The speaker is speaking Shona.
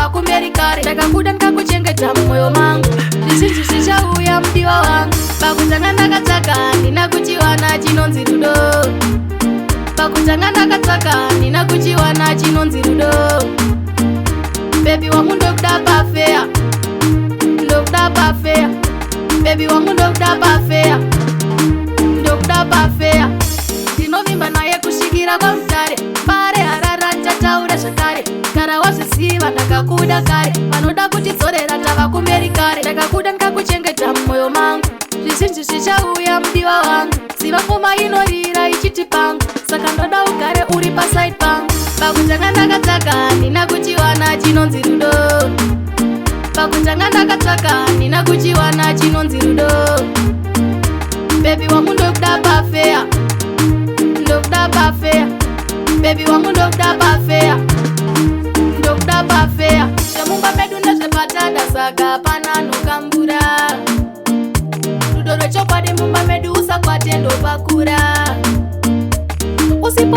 Tava kumberi kare. Ndakakuda, ndikakuchengeta mumwoyo mangu. Zvizhinji zvichauya, mudiwa wangu. Pakutanga ndakatsvaka, handina kuchiwana chinonzi rudo. Pakutanga ndakatsvaka, handina kuchiwana chinonzi rudo. Baby wangu, ndokuda pafair, ndokuda pafair. Baby wangu, ndokuda pafair, ndokuda pafair. Ndinovimba naye kusvikira kwaMutare, Mbare, Harara, ndichataura zvakare. Kana wazviziva, ndakakuda kare. Vanoda kutidzorera, tava kumberi kare. Ndakakuda, ndikakuchengeta mumwoyo mangu. Zvizhinji zvichauya, mudiwa wangu. Ziva ngoma inorira ichiti pangu, saka ndoda ugare uri paside pangu. Pakutanga ndakatsvaka, handina kuchiwana chinonzi rudo. Pakutanga ndakatsvaka, handina kuchiwana chinonzi rudo. Baby wangu, ndokuda pafair, ndokuda pafair. Baby wangu, ndokuda pafair, ndokuda pafair. Zvemumba medu ndezvepatada, saka hapana anokambura. Rudo rwechokwadi mumba medu, usakwate, ndopakura. Usipo.